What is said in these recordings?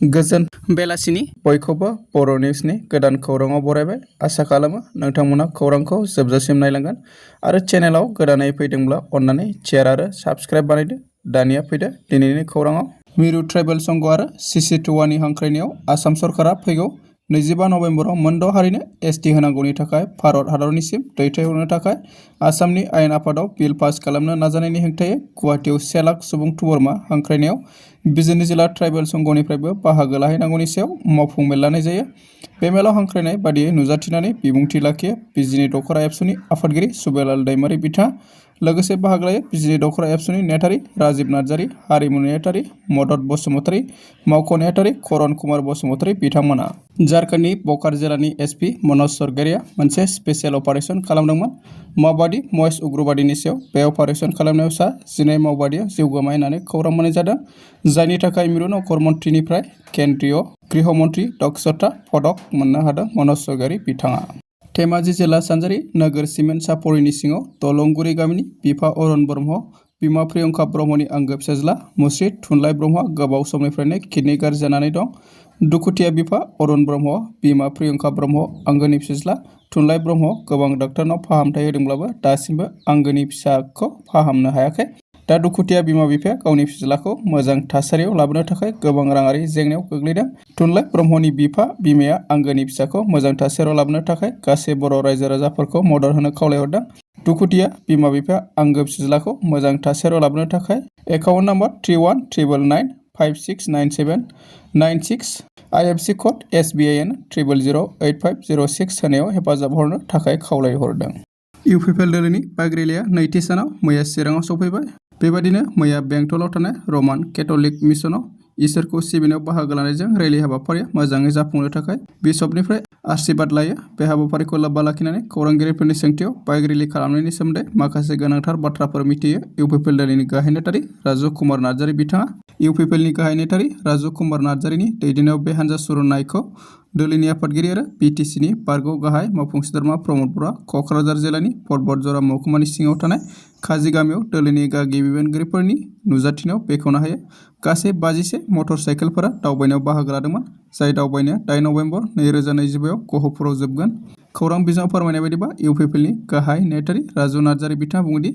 गोजोन बेलासिनि बयखौबो बर' निउसनि गोदान खौराङाव बरायबाय। आसा खालामो नोंथांमोना खौरांखौ जोबजासिम नायलांगोन आरो चेनेलाव गोदानै फैदोंब्ला अन्नानै शेयार आरो साबस्क्राइब बानायदो। दानिया फैदो दिनैनि खौराङाव। मिरु ट्राइबेल संघ आरो CC2नि हांख्रायनायाव आसाम सरकारा फैगौ 25 नभेम्बराव मोनद' हारिनो ST होनांगौनि थाखाय भारत हादरनिसिम दैथायहरनो थाखाय आसामनि आयेन आफादाव बिल पास खालामनो नाजानायनि हेंथायै गुवाहाटीआव 1 लाख सुबुं थुबुरमा हांख्रायनायाव बिजिनि जिल्ला ट्राइबेल संघनिफ्रायबो बाहागो लाहैनांगौनि सायाव मावफुं मेल लानाय जायो। बे मेलाव हांख्रायनाय बादियै नुजाथिनानै बिबुंथि लाखियो बिजिनि दखरा एबसुनि आफादगिरि सुबेलाल दैमारि बिथाङा। लोगोसे बाहागो लायो बिजिनि दखरा एबसुनि नेहाथारि राजिब नार्जारि, हारिमु नेहाथारि मदद बसुमतारी, मावख' नेहाथारि करन कुमार बसुमतारी बिथांमोना। झारखंडनि बकार जिल्लानि SP मनज सरगयारिया मोनसे स्पेसियेल अपारेशन खालामदोंमोन। माओवादी महेश उग्रबादीनि सायाव बे अपारेशन खालामनायाव सा 12 माओवादीया जिउ गोमायो होननानै खौरां मोननाय जादों, जायनि थाखाय मिरु नगर मन्थ्रिनिफ्राय केन्द्रीय गृह मन्थ्रि दक्षता पदक मोननो हादों मनज सरगयारि बिथाङा। धेमाजि जिल्ला सानजारि नोगोर सिमेन्ट सापरिनि सिङाव दलंगुरि गामिनि बिफा अरुण ब्रह्म, बिमा प्रियंका ब्रह्मनि आंगो फिसाज्ला मुस्रि थुनलाइ ब्रह्मआ गोबाव समनिफ्रायनो किडनि गाज्रि जानानै दं। दुखुथिया बिफा अरुण ब्रह्म, बिमा प्रियंका ब्रह्म, आंगोनि फिसाज्ला थुनलाइ ब्रह्म गोबां डाक्टारनाव फाहामथाय होदोंब्लाबो दासिमबो आंगोनि फिसाखौ फाहामनो हायाखै। दा दुखुथिया बिमा बिफाया गावनि फिसाज्लाखौ मोजां थासारियाव लाबोनो थाखाय गोबां राङारि जेंनायाव गोग्लैदों। थुनलाइ ब्रह्मनि बिफा बिमाया आंगोनि फिसाखौ मोजां थासारियाव लाबोनो थाखाय गासै बर' रायजो राजाफोरखौ मदद होनो खावलायहरदों। दुखुथिया बिमा बिफाया आंगो फिसाज्लाखौ मोजां थासारियाव लाबोनो थाखाय account number 3199956796 IFC code SBIN 0008506 होनायाव हेफाजाब हरनो थाखाय खावलायहरदों। UPPL दोलोनि बाइक रेलिया नैथि सानाव मैया चिराङाव सफैबाय। बेबादिनो मैया बेंटलाव थानाय रमान केथलिक मिसनाव इसोरखौ सिबिनायाव बाहागो लानायजों रेलि हाबाफारिया मोजाङै जाफुंनो थाखाय बिशपनिफ्राय आशीर्बाद लायो। बे हाबाफारिखौ लोब्बा लाखिनानै खौरांगिरिफोरनि सोंथियाव बाइक रेलि खालामनायनि सोमोन्दै माखासे गोनांथार बाथ्राफोर मिथियो UPPL दोलोनि गाहाय नेहाथारि राजु कुमार नार्जारि बिथाङा। UPPLनि गाहाय नेहाथारि राजु कुमार नार्जारिनि दैदेननायाव बे हान्जा सुरुनायखौ दोलोनि आफादगिरि आरो BTCनि बारग' गाहाय मावफुं सोद्रोमा प्रमद बर'आ क'क्राझार जिल्लानि पर्बतजरा महकुमानि सिङाव थानाय खाजि गामियाव दोलोनि गागि बिबानगिरिफोरनि नुजाथिनायाव बेखेवनो हायो। गासै 51 मटर साइकेलफोरा दावबायनायाव बाहागो लादोंमोन, जाय दावबायनाया 8 नभेम्बर 2025आव गहपुराव जोबगोन। खौरां बिजोङाव फोरमायनाय बायदिब्ला UPPLनि गाहाय नेहाथारि राजु नार्जारि बिथाङा बुङोदि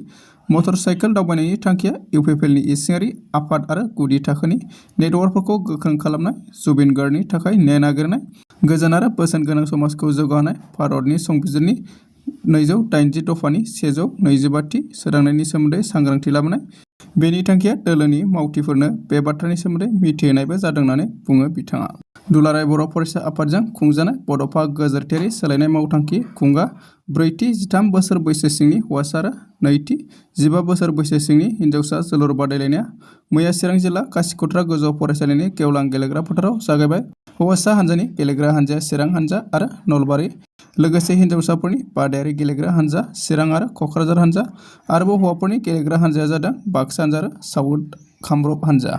मटर साइकेल दावबायनायनि थांखिया UPPLनि इसिङारि आफाद आरो गुदि थाखोनि नेटवर्कफोरखौ गोख्रों खालामनाय, जुबिनगार्डनि थाखाय ने नागिरनाय, गोजोन आरो बोसोन गोनां समाजखौ जौगाहोनाय, भारतनि संबिजिरनि 280 दफानि 125थि सोदांनायनि सोमोन्दै सांग्रांथि लाबोनाय। बेनि थांखिया दोलोनि मावथिफोरनो बे बाथ्रानि सोमोन्दै मिथिहोनायबो जादों होननानै बुङो बिथाङा। दुलाराय बर' फरायसा आफादजों खुंजानाय बड'फा गेजेरारि सोलायनाय मावथांखि खुंगा 4थि 13 बोसोर बैसो सिंनि हौवासा आरो 2थि 15 बोसोर बैसो सिंनि हिन्जावसा जोलुर बादायलायनाया मैया चिरां जिल्ला कासिकट्रा गोजौ फरायसालिनि गेवलां गेलेग्रा फोथाराव जागायबाय। हौवासा हान्जानि गेलेग्रा हान्जाया चिरां हान्जा आरो नलबारि, लोगोसे हिन्जावसाफोरनि बादायारि गेलेग्रा हान्जा चिरां आरो क'क्राझार हान्जा। आरोबाव हौवाफोरनि गेलेग्रा हान्जाया जादों बाक्सा हान्जा आरो साउथ कामरुप हान्जा।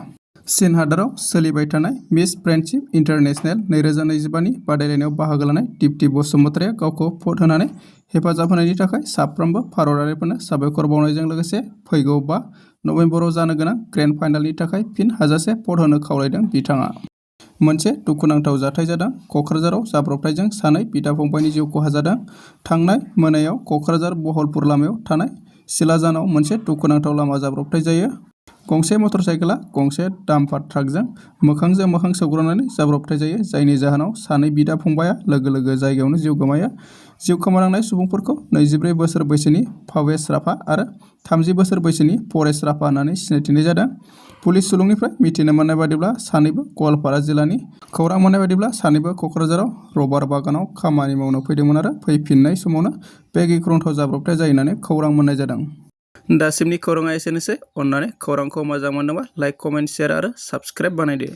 चीन हादराव सोलिबाय थानाय मिस फ्रेन्डशिप इन्टारनेशनेल 2025नि बादायलायनायाव बाहागो लानाय दीप्ति बसुमतारीया गावखौ भट होनानै हेफाजाब होनायनि थाखाय साफ्रोमबो भारतारिफोरनो साबायखर बावनायजों लोगोसे फैगौ 5 नभेम्बराव जानो गोनां ग्रेन्ड फाइनालनि थाखाय फिन हाजासे भट होनो खावलायदों बिथाङा। मोनसे दुखुनांथाव जाथाय जादों। क'क्राझाराव जाब्रबथायजों सानै बिदा-फंबायनि जिउ खहा जादों। थांनाय मोनायाव क'क्राझार बहलपुर लामायाव थानाय सिलाजानाव मोनसे दुखुनांथाव लामा जाब्रबथाय जायो। गंसे मटर साइकेला गंसे डाम्पार ट्राकजों मोखांजों मोखां सौग्रावनानै जाब्रबथाय जायो, जायनि जाहोनाव सानै बिदा-फंबायआ लोगो लोगो जायगायावनो जिउ गोमायो। जिउ खोमानांनाय सुबुंफोरखौ 24 बोसोर बैसोनि भावेश राभा आरो 30 बोसोर बैसोनि परेश राभा होननानै सिनायथिनाय जादों। पुलिस सुलुंनिफ्राय मिथिनो मोननाय बादिब्ला सानैबो गवालपारा जिल्लानि। खौरां मोननाय बादिब्ला सानैबो क'क्राझाराव रबार बागानाव खामानि मावनो फैदोंमोन आरो फैफिननाय समावनो बे गिख्रंथाव जाब्रबथाय जायो होननानै खौरां मोननाय जादों। दासिमनि खौराङा एसेनोसै। अन्नानै खौरांखौ मोजां मोनदोंबा लाइक, कमेन्ट, शेयार आरो साबस्क्राइब बानायदो।